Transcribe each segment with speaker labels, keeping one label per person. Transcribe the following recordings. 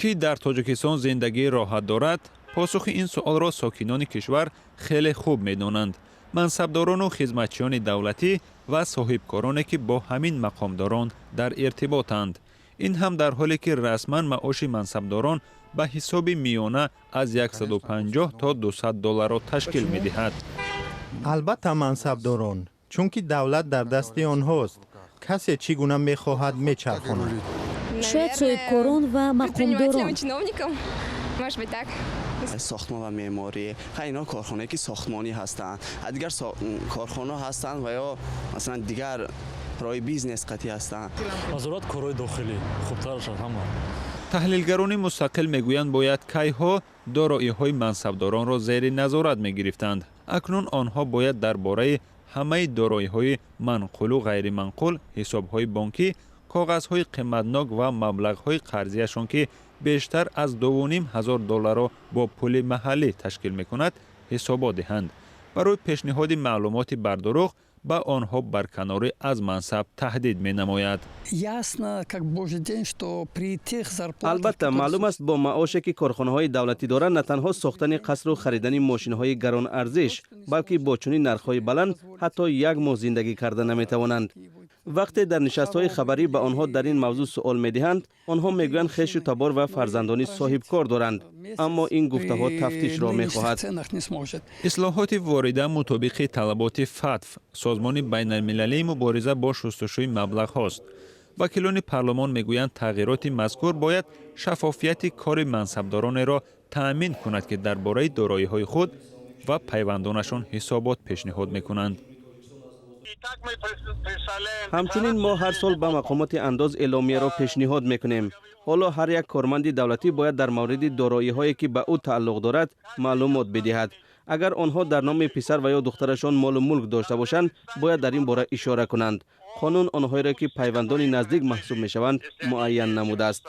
Speaker 1: Кӣ дар Тоҷикистон зиндагии роҳат дорад? Посухи ин суолро сокинони кишвар хеле хуб медонанд: мансабдорону хизматчиёни давлатӣ ва соҳибкороне, ки бо ҳамин мақомдорон дар иртиботанд. Ин ҳам дар ҳоле ки расман маоши мансабдорон ба ҳисоби миёна аз 150 то 200 долларро ташкил медиҳад.
Speaker 2: Албатта, мансабдорон, чунки давлат дар дасти онҳост. Касе чӣ гуна мехоҳад, мечархонад.
Speaker 3: Шояд соҳибкорон ва мақомдорон.
Speaker 4: Может быть, так.
Speaker 5: Сохтмон ва меъморӣ. Ха, инҳо корхонае, ки сохтмонӣ ҳастанд, дигар корхонаҳо ҳастанд ва ё масалан дигар роҳи бизнес қатъӣ ҳастанд.
Speaker 6: Вазорат корҳои дохилӣ хубтар шад ҳама.
Speaker 1: Таҳлилгарони мустақил мегӯянд, бояд кайҳо дороиҳои мансабдоронро зери назорат мегирифтанд. Акнун онҳо бояд дар бораи ҳамаи дороиҳои манқулу ғайриманқул, ҳисобҳои бонкӣ, коғазҳои қиматнок ва маблағҳои қарзияшон, ки бештар аз 2500 долларро бо пули маҳаллӣ ташкил мекунад, ҳисобот диҳанд. Барои пешниҳоди маълумоти бардурӯғ ба онҳо барканорӣ аз мансаб таҳдид менамояд.
Speaker 7: Албатта, маълум аст, бо маоше, ки корхонаҳои давлатӣ доранд, на танҳо сохтани қасру харидани мошинҳои гаронарзиш, балки бо чунин нархҳои баланд ҳатто як моҳ зиндагӣ карда наметавонанд. Вақте дар нишастҳои хабарӣ ба онҳо дар ин мавзӯъ суол медиҳанд, онҳо мегӯянд, хешу табор ва фарзандони соҳибкор доранд, аммо ин гуфтаҳо тафтишро мехоҳад.
Speaker 1: Ислоҳоти ворида мутобиқи талаботи ФАТФ, созмони байналмилалии мубориза бо шустушӯи маблағҳост. Вакилони парлумон мегӯянд, тағйироти мазкур бояд шаффофияти кори мансабдоронеро таъмин кунад, ки дар бораи дороиҳои худ ва пайвандонашон ҳисобот пешниҳод мекунанд.
Speaker 7: Ҳамчунин мо ҳар сол ба мақомоти андоз эъломияро пешниҳод мекунем. Ҳоло ҳар як корманди давлатӣ бояд дар мавриди дороиҳое, ки ба ӯ тааллуқ дорад, маълумот бидиҳад. Агар онҳо дар номи писар ва ё духтарашон молу мулк дошта бошанд, бояд дар ин бора ишора кунанд. Қонун онҳоеро, ки пайвандони наздик маҳсуб мешаванд, муайян намудааст.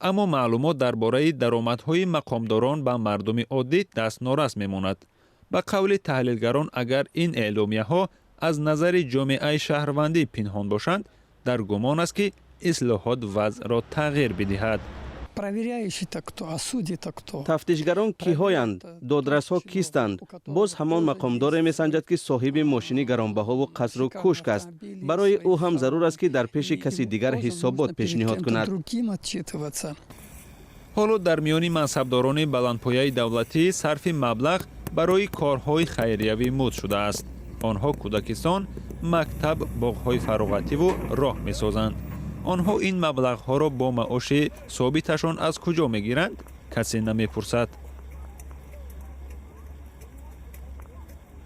Speaker 1: Аммо маълумот дар бораи даромадҳои мақомдорон ба мардуми оддӣ дастнорас мемонад. Ба қавли таҳлилгарон, агар ин эъломияҳо аз назари ҷомеаи шаҳрвандӣ пинҳон бошанд, дар гумон аст, ки ислоҳот вазъро тағйир бидиҳад.
Speaker 7: Тафтишгарон киҳоянд? Додрасҳо кистанд? Боз ҳамон мақомдоре месанҷад, ки соҳиби мошини гаронбаҳову қасру кӯшк аст. Барои ӯ ҳам зарур аст, ки дар пеши каси дигар ҳисобот пешниҳод кунад.
Speaker 1: Ҳоло дар миёни мансабдорони баландпояи давлатӣ сарфи маблағ барои корҳои хайриявӣ муд шудааст. Онҳо кӯдакистон, мактаб, боғҳои фароғативу роҳ месозанд. Онҳо ин маблағҳоро бо маоши собиташон аз куҷо мегиранд, касе намепурсад.